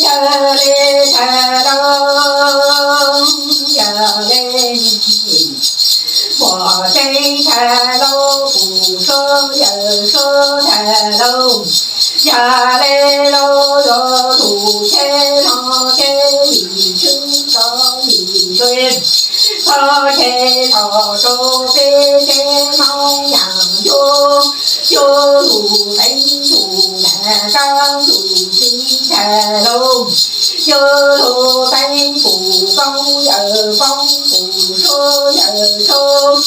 Yog le tag lauj, yog le, muaj tseeb tag lauj, kuv suav yawm suav tag lauj. Yog le lauj, yuav lug tsheb hlo tsheb yim tshwb tau yim tshwb, txhob tsheb hlo rau peb tsheb Hmoob yaam ncuab. Yuav lug teev tug nram kab tug txiv tag lauj, yuav lug teev kuv poob yawm poob, kuv suav yawm suav,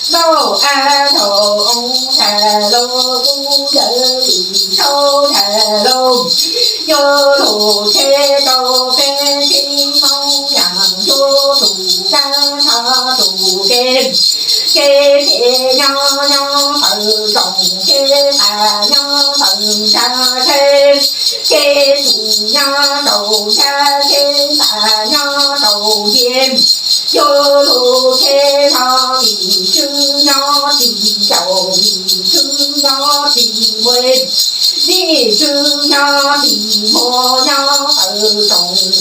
npauj ab thaum oo tag lauj, kuv yawm li tshauv tag lauj. Yuav lug tsheb rau peb tsheb Hmoob yaam ncuab, tug kab txhab tug kev, kev phem nyob nyob tawm zoov, kev qas nyob tawm ntsa tsheb, kev txum nyob rau ntsa, kev qas nyob rau ntsia. Yuav lug tsheb hlo yim tshwb nyob tsis caum, yim tshwb nyob tsis muaj, yim tshwb nyob tsis muaj nyob tawm zoov.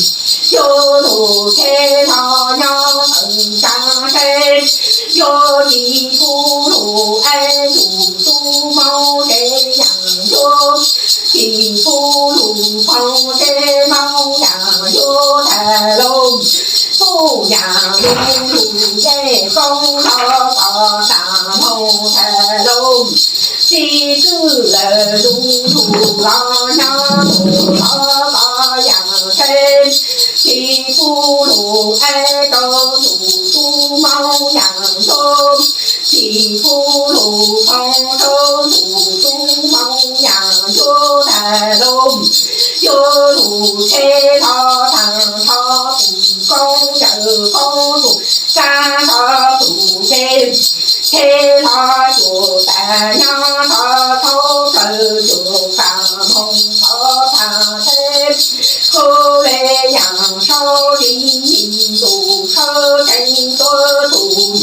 Yuav lug tsheb hlo nyob tawm ntsa tsheb, yuav tsis pub lug es lug tub Hmoob tsheb yaam ncuab, tsis pub lug poob tsheb Hmoob yaam ncuab tag lauj. Puj yaam li lug yej koob hlo tom sam moog tag lauj. Txiv kwj lawm lug lug los nyob lug los los yaam tsheb, tsis pub lug es rau lug tub Hmoob yaam ncuab, tsis pub lug poob rau lug tub Hmoob yaam ncuab tag lauj. Yuav lug tsheb hlo taag tho tug koob yawm koob, tug kab tho tug kev, tsheb hlo cuam tas nyob tho thaub plawg cuam tas moog tho taag teb. Kuv le yaam sau li yim lug tshawb tsees tuab tug,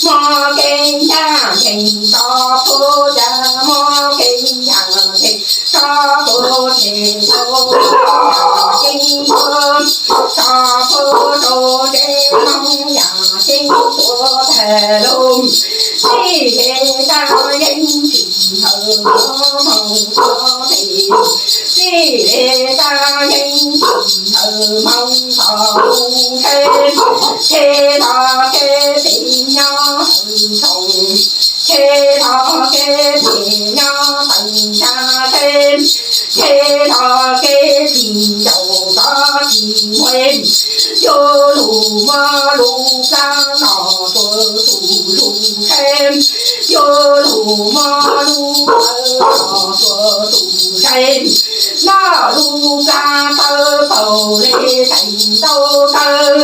mob kev ncaaj nceeg tso puab ca, mob kev ncaaj nceeg tso puab ces tau yaam ceeb tuab, tso puab rau tsev Hmoob yaam ceeb tuab tag lauj. Txij le taag yeeb tsis hawm moog txog pem, txij le taag yeeb tsis hawm moog txog mus tsheb, tsheb hlo kev phem nyob tawm zoov, tsheb hlo kev phem nyob tawm ntsa tsheb, tsheb hlo kev tsis caum txov tsis muaj, yuav lug muab lub plab noj txhua tug lug tsheb, yuav lug muab lub plawv noj txhua tug tsheb, noj lub plab tawb paug le teem ntau tawb,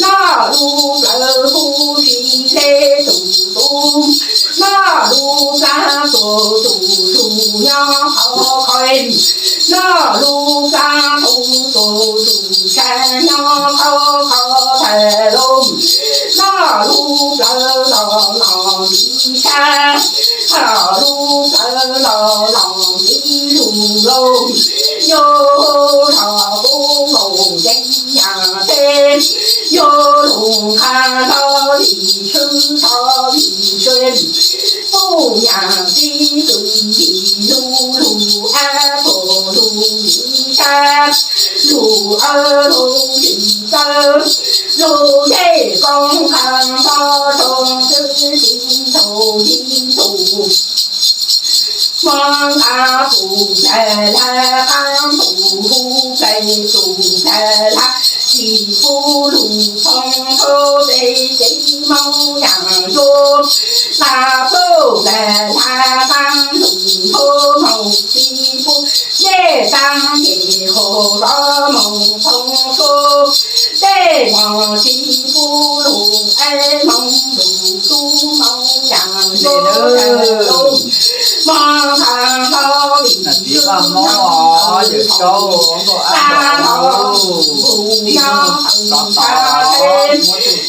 noj lub plawv huv si le tug tub, noj lub plab txhua tug lug nyob qhov qhov, noj lub plab tub txhua tug sab nyob qhov qhov tag lauj, noj lub plawv los los li sab, noj lub plawv los los li lug lauj, yuav lug kuv nkaus yeeb yaam teb, yuav lug qha hlo li tshwb tso li tshwb, puj yaam txij kwv yim lug lug ab tuam lug li sab, lug awb lug li txawb, lug yej koob qha hlo rau txwj txiv tug yij tug. Mob nqa tug nplaig hlab, qaab tug hu ple tug nplaig hlab, tsis pub lug poob rau peb tsev Hmoob yaam ncuab. Nqa tug nplaig hlab, qaab tug hu moog tsis pub, yej taab ces hau rov moog poob rua, tej moog tsis pub lug es moog lug tub Hmoob yaam ncuab. Mob nqa hlo li txiv vaj Hmoob os, yawm saub, nkauj ab nrog hu, tib nub rov tod muab txuj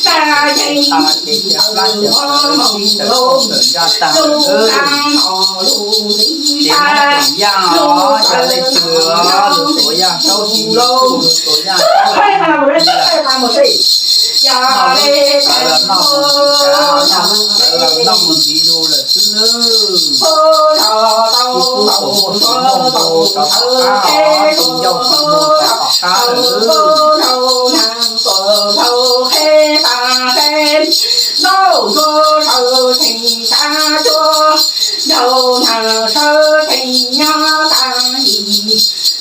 teb qha ces cia plab cia plawv sib tawm tawm ntsaj tag lawm. Ces mob toom yaj os, yog leej twg lug tuav Yog tau tus lauj, tus yog tau tus yog tau tus yog tau mus ntxiv, yog tau tus yog tau mus ntxiv zus lawm xwb nawb. Tus tub tau mus tau mus rau tom qab, tus yau tau mus rau tom qab lawm nawb. Ntuj ntuj sawv tsees nyob tas yim,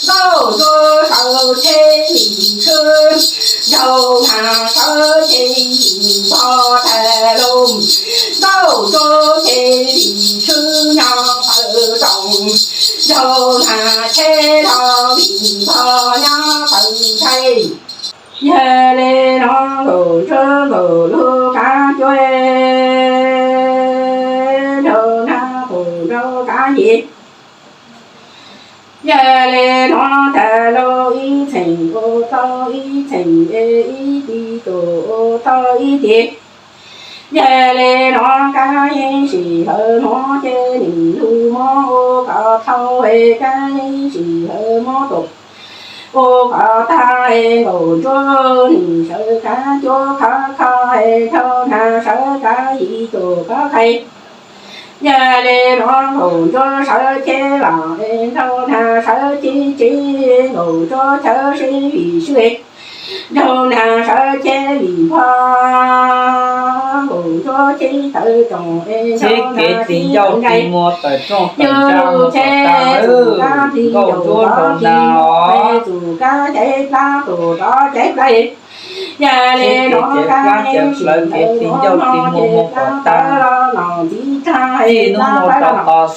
ntuj ntuj sawv tsees yim tshwj, ntuj ntuj sawv tsees yim npog tag lug, ntuj ntuj tsees yim tshwj nyob tawm rooj, ntuj ntuj tsees los yim npog nyob tawm ntshai. Yog li no nkaum nruab nkaum lub qab cuab, nraug nag nkaum nraug qab yim. Yog li no tag lauj ib txheem ua tau ib txheem, ib tis tus ua tau ib tis. Yog li no kab yeej sim hawv hmoov ces nim lug mob ua kom thau, kab yeej sim hawv mob tus ua kom tag, nkaum nruab nim sawv kab cuab khov kho, nraug nag sawv kab yim tus kab qhais. Yog li no nkaum nruab sawv ceb los, nraug nag sawv ceb tsev, nkaum nruab sawv seb vim swb, nraug nag sawv ceb vim npog, nkaum nruab ceb tawv rooj, ceb kev tis ncauj tis muag tawm rooj tawm ntsa mus kom tag, nkaum nruab nraug nag os. Tus kab caiv plab tus tod caiv plab. Yog li no kab yeej sim hawv hmoov ces plab plawv los ntxiv tag, txij hnub no rau tod,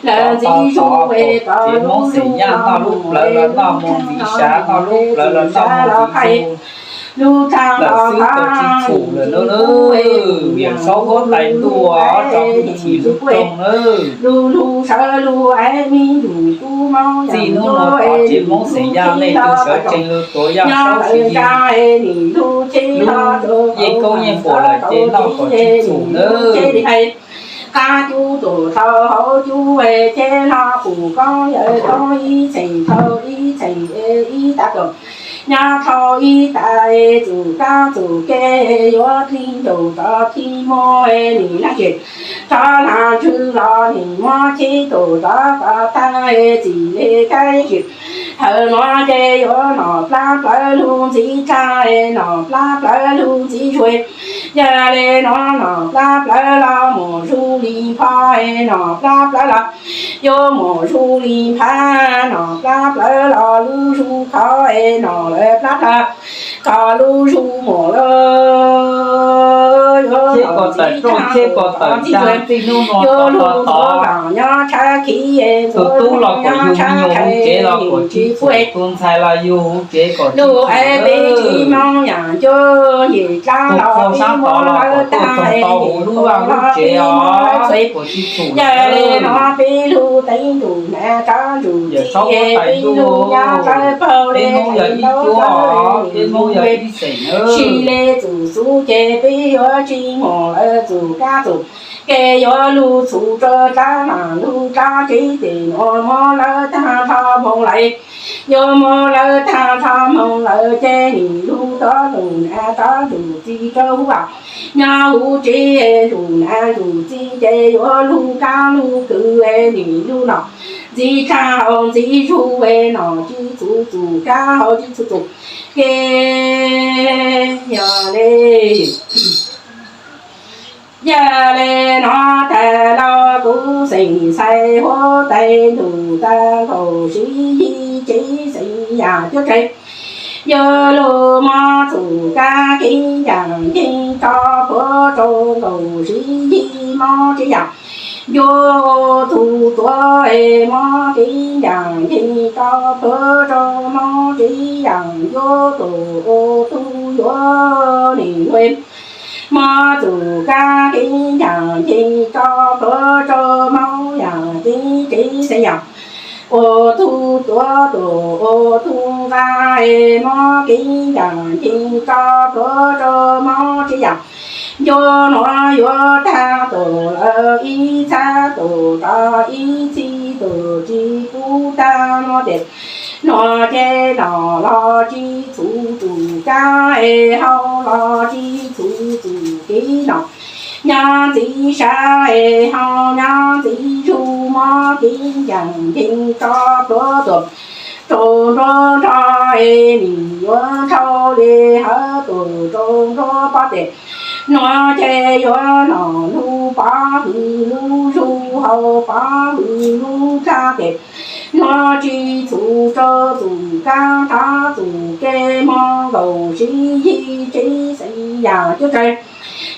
lawv ntxiv zus kom tsev Hmoob xeem Yaj noj lub plawv los noj mus ntxiv, sav noj lub plawv los noj mus ntxiv, lub tag lawm xwb tau tsis txhum lawm nawb. Vim saub huab tais ntuj rau hwj chim lub rooj nawb. Lub lub sawv lub ev me ntsis kub mob, txij hnub no tod tsev Hmoob xeem Yaj nej twb sawv tsees lug tuav yaj saub sim lig, lub yeej koob yeej puas lawm ces noj kom tsis txhum nawb. Qab cub tus tau hauv cub, ces los pum koob yawm koob ib txheem tau ib txheem ib tag kaum, nyob thau ib tag txum kab txum ke, yuav dlig ncaus rov dlig muag nim laj ces rov lag ntswg los nim muab cib tus rov kom tag, txim li kab tsis hawv no ces yuav nom plab plawv lug ntxiv tag, nom plab plawv lug ntxiv zuag. Yog li no nom plab plawv los mus zuj li npho, nom plab plawv los yuav mus zuj li nphav, nom plab plawv los lub zuj khov, nom lawv plab plawv kom lub zuj mus lawm. Yuav kom tawm rooj, yuav kom tawm ntsa, txij hnub no rov tod, tus tub los kom yug me nyuam hauv tsev los kom tsis txhum, tus ntxhais los yug hauv tsev kom tsis txhum, tus qhua sab tod los kom tuaj txog tau hauv lub vaj lub tsev os, kom tsis txhum. Yawm saub huab tais ntuj, peb Hmoob yog ib cuab os, peb Hmoob yog ib xeem nawb. Tsis li txum xub ces peb yuav tsis mus lawm, txum kab txum ke yuav lug txhum rau dlaab mas lug dlaab tsev tes nuav mob lawv tag nrho moog lawm. Yuav mob lawv tag nrho moog lawm ces nim lug rov lug nav rov lug txi rau huv, nyob huv tsev lug nav lug txi ces yuav lug kab lug kwv, nim lug nom ntxiv tag hau ntxiv zug, nom tsis txhum txum kab hau tsis txhum txum ke. Yog li, yog li no tag los kuv xeem ntxhais huab tais ntuj tag nkaus siv yig tsev xeem yam cuab tsev, yuav lug mob txum kab kev yam nceeg tso plhuav rau nkaus siv yig mob tsev yam, yuav ua tug tuav mob kev yam nceeg tso plhuav rau mob tsev yam, yuav tus ua tug yuav nim nuav mob txum kab kev yam nceeg tso plhuav rau mob yam kev tsev xeem yam, ua tug tuav tus ua tug nqa mob kev yam nceeg tso plhuav rau mob tsev yam, yuav nuav yuav tag tus lawm ib txhab tus rov ib txhis tus tsis pub tag nuav tes Nuav ces nom los tsi txhum txum kab es hau los tsi txhum txum kev nom. Nyob ntxiv sab es hau nyob ntxiv zug mob kev ncaam nceeg tso pluav tuam rau nruab nrog es nim yuav nrhau li hawv tuam rau nruab pob tes. Nuav ces yuav nom lug pov hwm lub zug hau pov hwm lub dlaab tes. Nuav tsi txhum rau txum kab thav txum kev moog nkaus sib yig tsib xeem yaam cuab tsawg.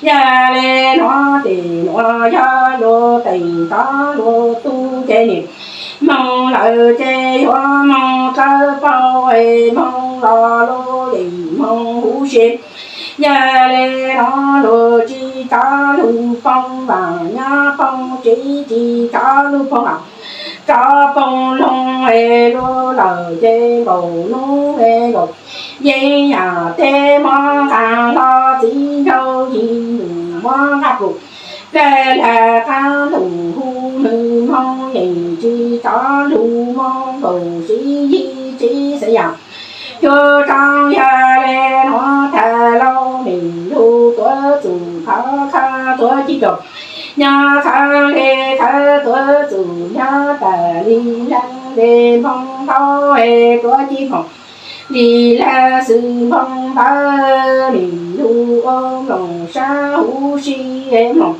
Yog le nuav tes nuav yog luag teem tov luag tug ces nim moog lawm ces yuav moog dlawb paug es moog los lug yeem moog huv si. Yog le nuav luag tsi tov lug poog vaam nyob poog tsi tsi tov lug poog vaam, tov poog loog es lug lawm ces nkaus nub es nkaus yeeb yaam teb mob nqaa hlo txiv nraug yig ntuj mob nqaa pum, dlawg lag qab ntuj hu nwg moog yeem tsi tov lug moog nkaus sib yig tsib xeem yaam cuab tsawg. Yog le nuav thaum lauj nim lug tuav txum khawv khawv tuav cig kaum, nyob khawv le khawv tuav txum nyob tas li leej le moog ntaub es tuav cig moog li leej xwb moog ntawd nim lug ua mloog sab huv si es mloog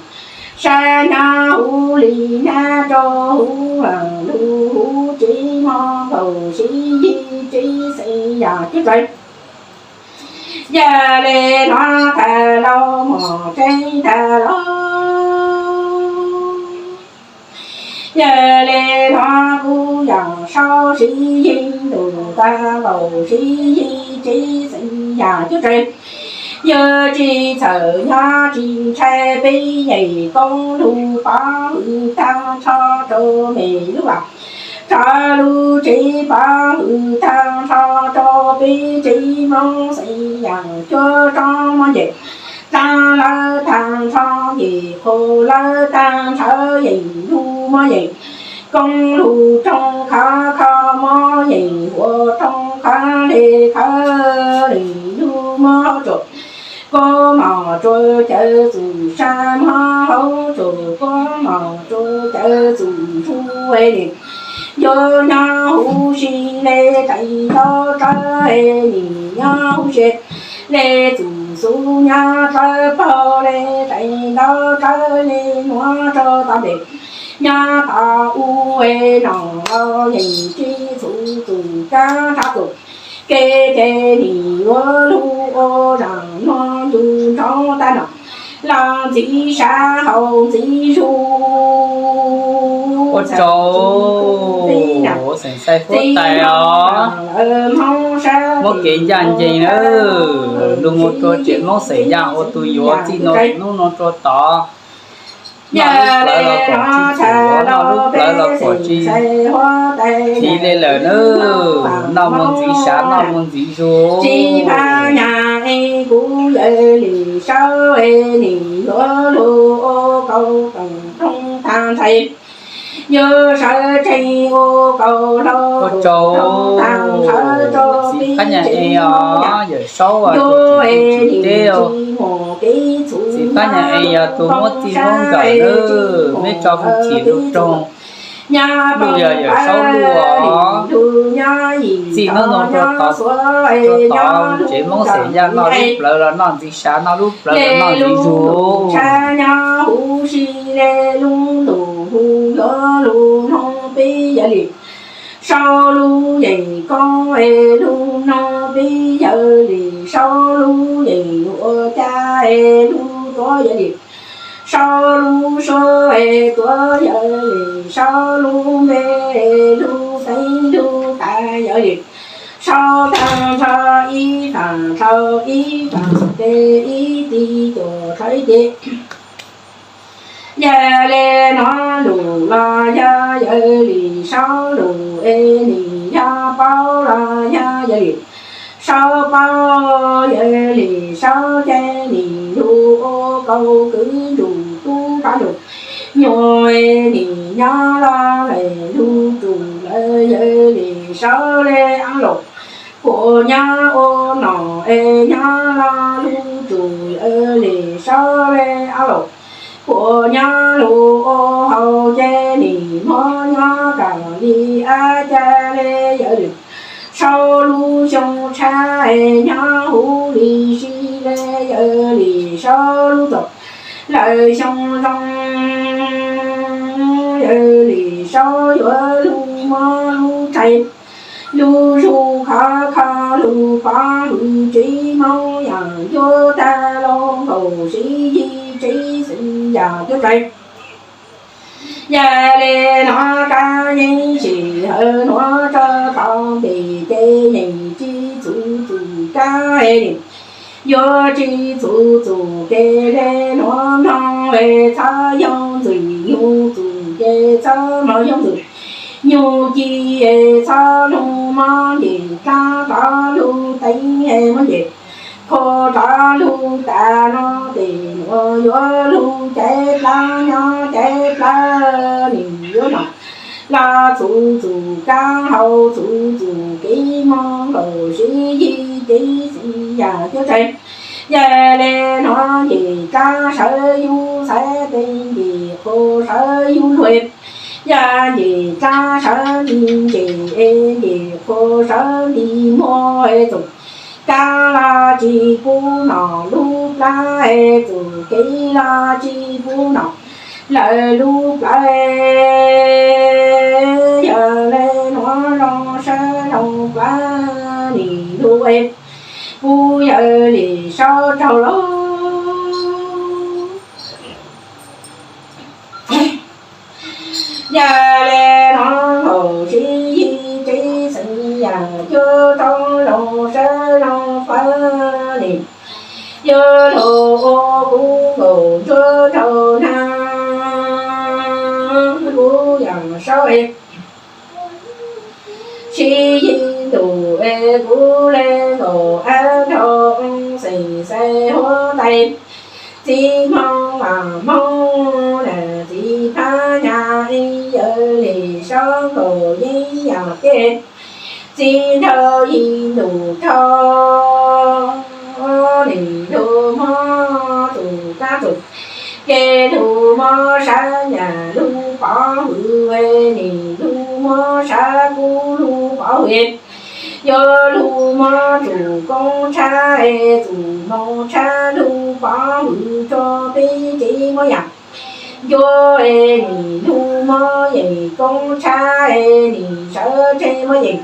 sab nyob huv li nab rau huv lug huv tsi moog nkaus sib yig tsib xeem yaam cuab tsawg. Yog le nuav thaum lauj mog tseeb thaum lauj. Yog le nuav kuv yaam saub sib yig ntuj taag nkaus sib yig tsib xeem yaam cuab tsawg. Yog tsi txhawm nyob tsi ntshai peb yeej koob lug pov hwm taag nrho rau mej lub vaam, rau lub tsev pov hwm taag nrho rau peb tsev Moob xeem yaam cuab tsawg mob ncaim taag lawv taag nrho ncaim qhuav lawv taag nrho yeej lug mob yeej koob lug roog khov kho mob yeej huam roog khov le khov yeej lug mob tsuam kuab mom tsuam cawv txum sab mob hauv tsuam kuab mom tsuam cawv txum ntsuj es nim yuav nyob huv si le teem ntaub tsawb es nim nyob huv si le txum xub nyob dlawb paug le teem ntaub tsawb le nuav rau tom ntej nyob tom u es nom los yeej tsi txhum txum kab thav txum kev ces nim yuav lug ua zaam nuav ncu nroo tag nom los ntxiv sab hauv ntxiv zug. Ua tsaug, xeem Xais Huab Tais os. Muab kev ncaj ncees na, lug mus rua tsev Moob xeem Yaj ua tus yuav txij nuav hnub nuav rua tod. Noj lub plawv los kom tsi txhum, noj lub plawv los kom tsi thiv le lawm na. Noj mus ntxiv sav noj mus ntxiv zug. Tsis pab nyag es kuv yawg Lis Saub es nim yuav lug ua kaus toom rooj tag nrho, yuav sawv tsees ua kaus hlau ua rau txiv phab nyag es os, yawm Saub tus tsim teb, txiv phab nyag es yog tus muab txij muab nkawm nawb, meb tso hwj chim lug roog. Luj yog yawm Saub luj os. Txij hnub no rua tod, rua tod tsev Moob xeem Yaj noj lub plawv los noj ntxiv sav, noj lub plawv los noj ntxiv zug. Nyob huv si le lub ntuj hu yuav lug noog peb yawg Lis Saub lub yeem koob es lug noog peb yawg Lis Saub lub yeem ua cas es lug tuav yawg Lis Saub lub suab es tuav yawg Lis Saub lub npe es lug teev lug tas yawg Lis Saub taag nrho ib faam dlhau ib faam tes ib teg cuam dlhau ib teg. Yog le nuav lug los yog yawg Lis Saub lug es nim yog paub los yog yawg Lis Saub paub, yawg Lis Saub ces nim lug ua kaus kwv ntsum tub pab ntsum nyuas es nim nyob los lawm lug tsum lawm yawg Lis Saub le ab laus, puas nyob ua nom es nyob los lug tus, yawg Lis Saub le ab laus, puas nyob lug ua hauv ces nim muab nyob kam li ab ca le yawg Lis Saub lub xyoo tshab es nyob huv li si le yawg Lis Saub lub txaus lawm xyoo zoo, yawg Lis Saub yuav lug muab lub tshais lug zug khov kho lug pov hwm tsev Moob Yam cuab tag los nkaus sib yig tsev xwm yam cuab tshais. Yog le nuav kab yeeb sim hawv nuav rau tau ntes ces yeej tsis txhum txum kab es yuav tsis txhum txum kev le nuav mloog es txhob yoog ntxwm nyug txum ces txhob mloog yoog ntxwm nyug ci es txhob lug mob nce dlaab rov lug teev es muab nce khua rov lug tas no tes nuav yuav lug caiv dlaab nyob caiv dlaab nim yuav nom los txhum txum kab hau txhum txum kev moog nkaus sib yig cev xwm yam cuab tshais. Yog le nuav nce dlaab sawv yug xaiv teev nce khua sawv yug luag, yog nce dlaab sawv nce nce es nce khua sawv nti muag es txum kab los tsis pub nom lub plab es txum kev los tsis pub nom lawv lub plawv. Yog le nuav zoo sawv zoo plawv nim lug es pub yawg Lis Saub raug lawm. Yog le nuav nkaus sib yig tsev xwm yam cuab rau zoo sawv zoo plawv nim yuav lug ua kuv nkaus ntsuab rau na kuv yam saub es sib yig ntuj es kuv le nkaus ab nrog xeem xaiv huab tais txiv hmoob vam hmoob na txiv phab nyas ib yawg Lis Saub nkaus yeeb yam tej txiv nraug yig ntuj rau nim lug mob txum kab txum kev lug mob sab nyas lug pov hwm nim lug mob sab kub lug pov hwm yuav lug mob txum koob tshab es txum moos tshab lug pov hwm rua peb tsev muab yam ncuab es nim lug mob yeem koob tshab es nim sawv tsees muab yeem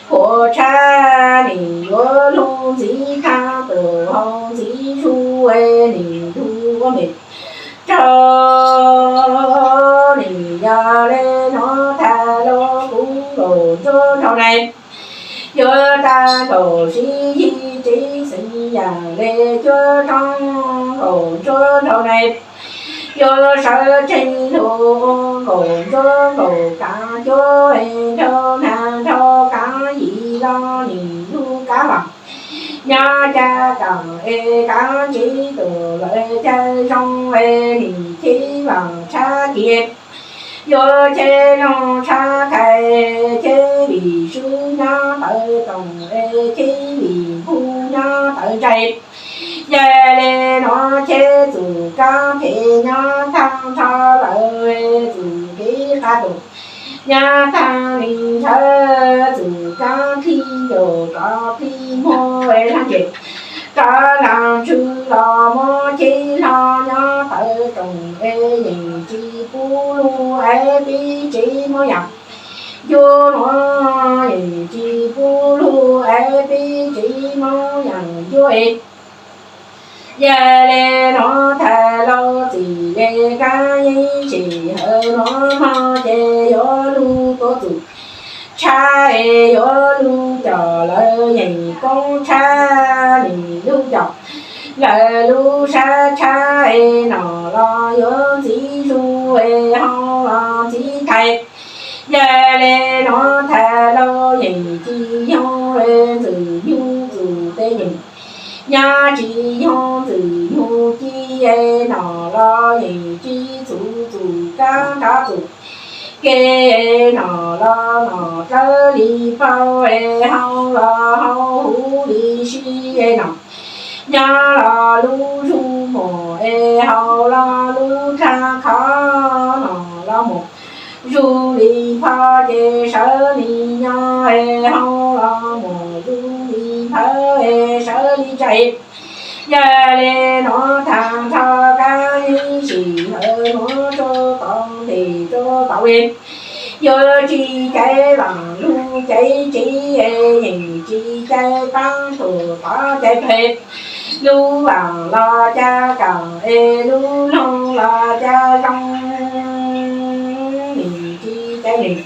puam tshab nim yuav lug ntxiv tag tuam hau ntxiv zuj es nim lug ua mem rau nim yog le nuav tag lug kuv nkaus ntsuab rau na yuav tag nkaus sib yig tsev xwm yam le cuab rau nkaus ntsuab rau na yuav sawv tsees lug nkaus ntsuab nkaus kaav cuab es nrau nag nrau kaav yim los nim lug kaav vam nyob ca kaam es kaav tsev tuam lawv ca zoo es nim cheb vam tshab kiag yuav cheb noog tshab thais cheb vim swb nyob tawv toom es cheb vim npug nyob tawv ntsais. Yog le nuav cheb txum kab phem nyob taag nrho lawm txum kev qab tus nyob taag li ntshaw txum kab plij ncaus kov plij muag es laag nce kov laag tsw los muab cheb hlo nyob tawv toom es yeem tsis pub lug es peb tsev Moob Yam ncuab nuav yeem tsis pub lug es peb tsev Moob Yam ncuab es yog le nuav tag lug txim le kab yeeb tsim hawv nuav mog ces yuav lug tuav txum tshab es yuav lug com lawv yeem koob tshab nim lug com lawv lub sab tshab es nom los yuav ntxiv zuj es hau los ntxiv thais. Yog le nuav tag lug yeem tsis yoog es ntxwm nyug txum tej yeem nyob tsis yoog ntxwm nyug ci es nom los yeem tsis txhum txum kab nrov txum ke, nom los nom dlawb li paub es, haus los haus huv li sib es, nom nyob los lub zug mus es, haus los lub dlaag khov, nom los mus zug li phom ces, sawv li nyob es, haus los mus zug li phawv es, sawv li tsaig. Yog li nuav taag nrho kab yeej sim hawm nuav rua tod tes rua tod es, yuav tsi caiv vaam lug caiv tsev es, yeej tsi caiv paab tug tod caiv peg. Lub vaam los ca kaam es, lub loog los ca zoo, yeej tsi caiv leej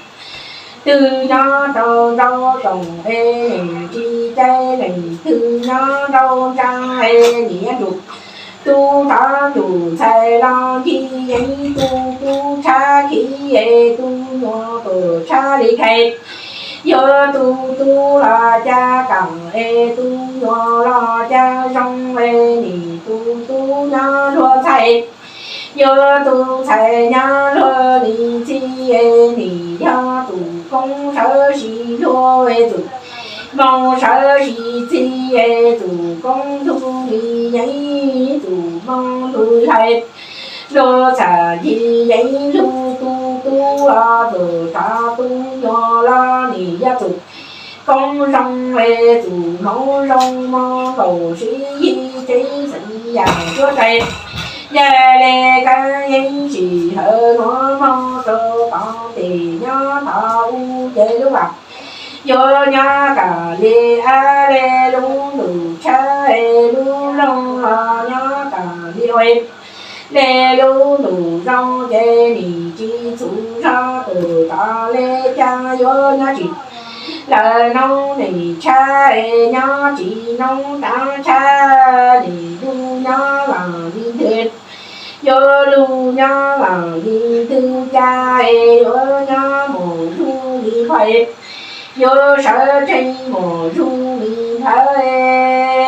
twg nyob rau nraum zoov es, yeej tsi caiv leej twg nyob nraum ntsaa es, niam ncuj tub tod ncuj ntxhais los ncig yeev, tub tub tshab khiv es, tub nyuas tub tshab li khais. Yuav tub tub los ca kaam es, tub nyuas los ca zoo es, nim tub tub nyob luag ntxhais. Yuav tub ntxhais nyob luag li ntxhais es, nim yog tug koob sawv tsi luag es, tug moo sawv tsi txhij es, tug koob ntug li yeev, tug moo ntug hlais. Luag txhaj ncig yeev lug tub tub los, tug rov tub nyuas los nim yog tug koob zoo es, tug hmoov zoo moo nkaus sib yig tsev xeem yaam cuab tsaig. Yog le kab yeej sim hawm nuav moog rua tod tes nyob tod u ces, lub vaam yuav nyob kaam li ab le, lub ntuj tshab es, lub loog los nyob kaam li ua es, le lub ntuj zoo ces, nim tsi txhum zog tug tod le ca yuav nyob tsi. Lawv noob nim tshab es, nyob tsi noob taav tshab, nim lug nyob vaam li ntwg, yuav lug nyob vaam li ntwg ca es, yuav nyob mus zug li phom es, yuav sawv tsees mus zug li phawv es.